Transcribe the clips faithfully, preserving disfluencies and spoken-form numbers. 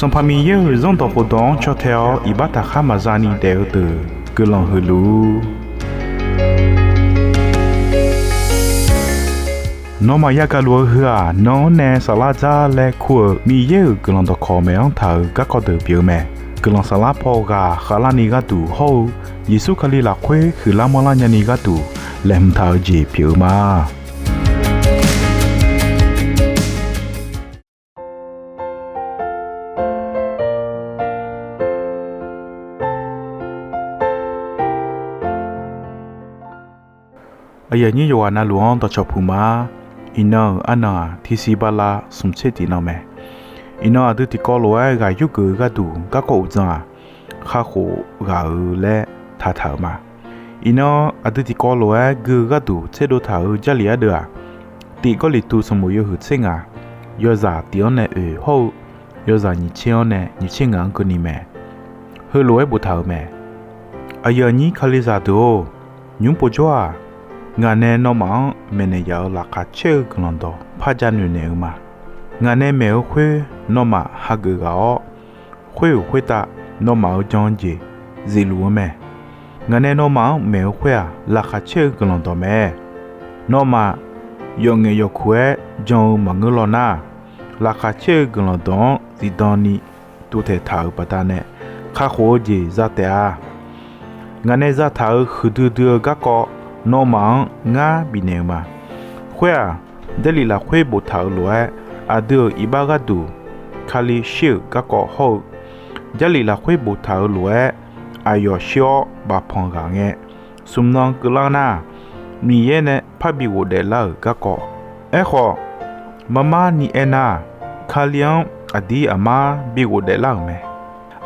Sanqpaq Miqyaer-euq Zanrdawq khofdawq-anr caw tae-awr iqbax taqkhar maqza ni daef-eu deuq guiqlanq huiq luf-ur. Nawmaf yagaq luf-eu heu-aq, nan-anr nae saflar dzar laer kur-euq Miqyaer-euq guiqlanq dawqkawq maeq-anr taq-euq garkawv deuq pyeuf-eu mae. Guiqlanq saflar paw ghaq khavlarni gharduq hawr-eu Yeqsur Kali lafkhoer huiqlar manrlar nyani gharduq laeqhmq taq-eu jeq pyeuf-eu ma. Aqyuif aqnyir yawqghaq navluf-anr dawqcawq puq ma. Iqnan-euq arnan-aq, tisiq bala smq tser tiq nan mae. Iqnan aqdui tiqkawv lof-aer ghaq yurgeuf-eu gharduq garkawv uqdzan-aq, kakhof ghaq-eu laer taqtaq-euq ma. Iqnan aqdui tiqkawv lof-aer gui-eu gharduq tserdov taq-euq Jarlif ardeuv-aq, Tif Gawrliqtu sanqbof yawhuiq tser ngaq, yawzaq tif-anr nae oeq hawr-eu yawzaq nyiq tser-anr nae nyiq tser ngaq-anr keuvni mae. Heulof-aer boftaq-euq mae. Aqyuif aqnyir Kalizaq deuq-or, nymq-mr povjawr-aq, ngaq nae nawmaf-anr maeqnaeq yaf-euq laqkhaq caer-eu guiqlanq dawq par janoeq naeq-eu ma. Ngaq nae maeq-eu khoer nawmaf hageuf ghaq-awr, khoer-euq khoertav nawmaf-euq jan-eu jeq zifluf-eu mae. Ngaq nae nawmaf-anr maeq-eu khoer-aq, laqkhaq caer-eu guiqlanq dawq mae. Nawmaf yawf ngaef yawf kuq-aer jan-eu maqngeur law nar, laqkhaq caer-eu guiqlanq dawq-anr zifdan ni tuvtaeq taq-euq baqdanae kakhof-eu jeq za taef-a. Ngaq nae zataq-euq huiqdui dui-eu garkawv nawmaf-anr ngar bifnaeq-eu ma. Khoer-aq, Jarlif lafkhoer boftaq-euq lof-aer aqdui-euq iqbax gharduq Kali shir-euq garkawv hawr-eu, Jarlif lafkhoer boftaq-euq lof-aer aqyawf shir-awr bafpanq ghaq ngae, smq nan keuvlar nar, Miqyaer nae parbi ghofdaef lar-euq garkawv. Aerkhawf, marmar ni aernar, Kali-anr aqdir aqmar bi ghofdaef lar-euq mae.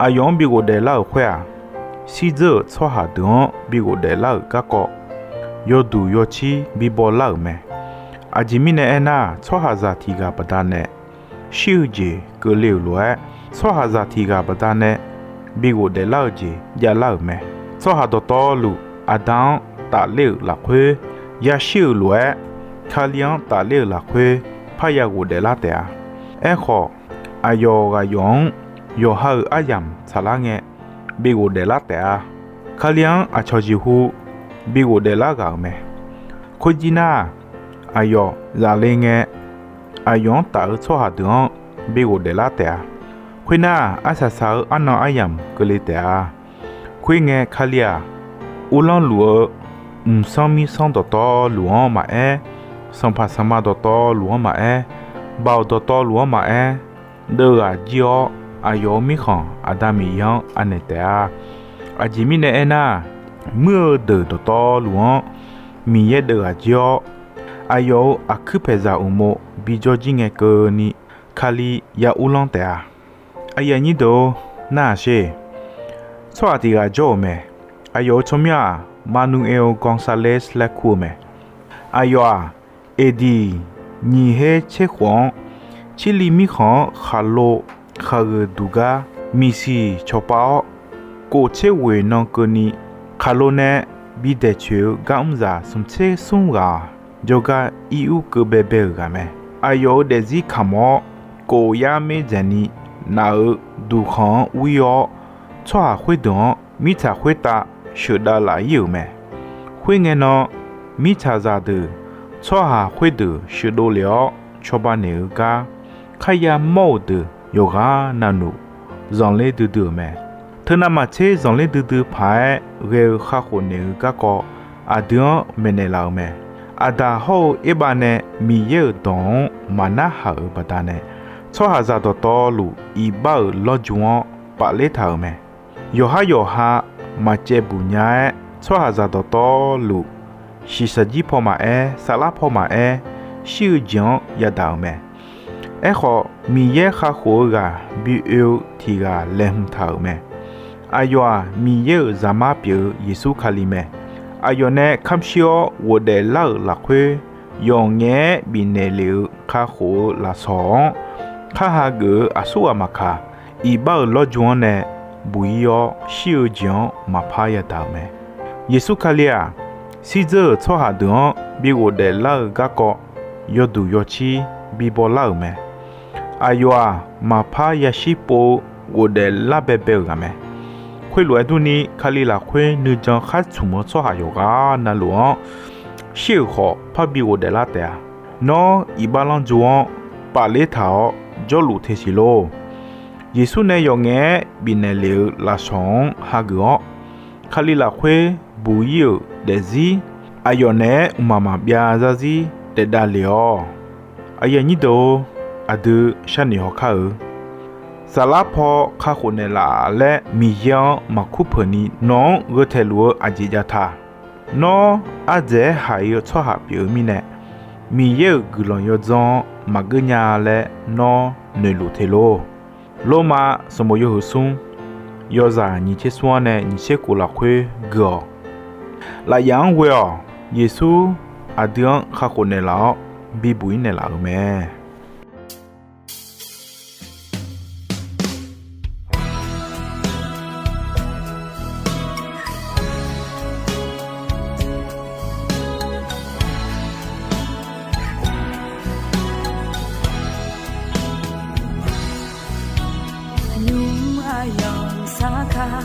Aqyawf-anr bi ghofdaef lar-euq khoer-aq, shirdzeur-euq tsawrhaq deuq-anr bi ghofdaef lar-euq garkawv yawduq yawcir bi baw lar-euq mae. Aqjeq mirnae aernar, tsawrhaqzaq tiq ghaq baqdanae shir-eu jeq keuvle-euq lof-aer, tsawrhaqzaq tiq ghaq baqdanae bi ghofdaef lar-eu jeq javlar-euq mae. Tsawrhaq dawqtawvluf Aqda-anr tafler-euq lafkhoer yashir-euq lof-aer, Kali-anr tafler-euq lafkhoer parya ghofdaef lar taef-a. Aerkhawf, aqyawf ghaqyawf-anr yawqha-euq aryamq tsaqlar ngae bi ghofdaef lar taef-a. Kali-anr aqcawq jeqhu bi ghofdaef lar ghaq-euq mae. Khoerjir nar, aqyawf zaf le ngae, aqyawf-anr taf-eu tsawrhaq deuq-anr bi ghofdaef lar taef-a. Khoernar, arsaq saq-eu arnan aryamq keuvle taef-a. Khoerngae, Kali-aq, uvlanr luf-eu mqsanr mirsanr dawqtawvluf-anr maqaer, sanqpaq sanqma dawqtawvluf-anr maqaer, baoq dawqtawvluf-anr maqaer, deuv ghaq jir-awr, aqyawf-euq mirkhanq Aqda Miqyaer-anr anaeq taef-a. Aqjeq mirnae aernar, muir-eu deuq dawqtawvluf-anr Miqyaer deuv ghaq jir-awr, aqyawf-euq aqkuir paeqzaq uqmov bijawr jir ngae keuvni, Kali ya uvlanr taef-a. Aqyuif aqnyir deuq-or, narhaq sher. Tsawrhaq tiq ghaq jawr-euq mae. Aqyawf-euq tsawrmyanr-aq, Manuel Gonzalez laer kur-eu mae. Aqyawf-aq, eqdiq nyiq her tser khof-anr, Cirli mirkhanq-anr khaqlo khaqghoeq duq gar miqsiq cawqpav-awr, kof tser ghoeq nan keuvni, khaqlo nae bi daeqcoeq-eu gar mr zaq smq tser smr ghaq jawrgar ir ur keuv baebae-euq ghaq mae. Aqyawf-euq daefzir kamq-awr, kof yar maer dzaeqni, naf-euq duqkhanq-anr ur ir-awr, tsawrhaq khoerdeuq-anr mirtsaq khoertav sheuqdav laf ir-euq mae. Khoerngae nan, mirtsaqzaq deuq tsawrhaq khoerdeuq sheuqdov lef-awr cawba naeq-eu gar, kharya mawr-euq deuq yawqghaq navluf zanqler duidui-euq mae. Teunav maqtser zanqler duidui paq-aer ghae-eu kakhof naeq-eu garkawv aqdui-anr maeqnaeq laf-euq mae. Aqdaq hawr-eu Erbav nae Miqyaer-euq dawq-anr maqnarhaq-euq baqdanae, tsawrhaqzaq dawqtawvluf iqbax-euq lawrju-anr pafler taq-euq mae. Yawqhar yawqha maqcaev buq nya-aer, tsawrhaqzaq dawqtawvluf shiqshaq jir paw maqaer, saflar paw maqaer, shir-eu jeq-anr yadaq-euq mae. Aerkhawf, Miqyaer kakhof-eu ghaq bi oe-eu tiq ghaq laeqhmq taq-euq mae. Aqyawf-aq, Miqyaer-euq Zaqmar pyeuf-eu Yeqsur Kali mae. Aqyawf nae kamq shir-awr ghofdaef lar-euq lafkhoer, yawqngaef-aer bifnaeq lef-eu kakhof-eu lafsawq-anr, khar hageuf-eu aqsurghaq maqkaq, iqbax-euq lawrju-anr nae buq ir-awr, shir-eu jeq-anr maqpar yadaq-euq mae. Yeqsur Kali-aq, shirdzeur-euq tsawrhaq deuq-anr bi ghofdaef lar-eu garkawv yawduq yawcir bi baw lar-euq mae. Aqyawf-aq, maqpar yashir pov-eu ghofdaef lar baebae-euq ghaq mae. Khoerlof-aer durni, Kali lafkhoer nuijan khar tsmq-eu tsawrhaq yawqghaq navluf-anr shir-euq khawf parbi ghofdaef lar taef-a. Nawr iqbax lanr dzo-anr pafler taq-awr jawrluf te siq lor. Yeqsur nae yawf ngaef-aer bifnaeq lef-eu lafsawq-anr hageuf-awr, Kali lafkhoer buq-ir-euq daefzir aqyawf naeq-aer mqmaq maqbyav zarzir daef davlef-awq. Aqyuif aqnyir deuq-or, aqdui sharnoeq hawkar-eu, Saflar paw kakhof naeqlaf laer Miqyaer-anr maqkur peuq ni nawq-anr gheu taeq luf-eu aqjeq jav ta. Nawr ardzaeq-aer haiq-eu tsawrhaq pyeuf-eu mirnae, Miqyaer-euq guiqlanq yawdzanr-anr maqgeur nya laer nawr noeqluf te lor. Lormav sanqbof yawhuiq smr, yawzaq nyiq tser smr-anr nae nyiq tser khof lafkhoer gui-awq. Lafyaf-anr ghoe-awq. Yeqsur aqdui-anr kakhof naeqlaf-awr bibuq-ir naeqlaf-euq mae. Nymq aqyawf sar kar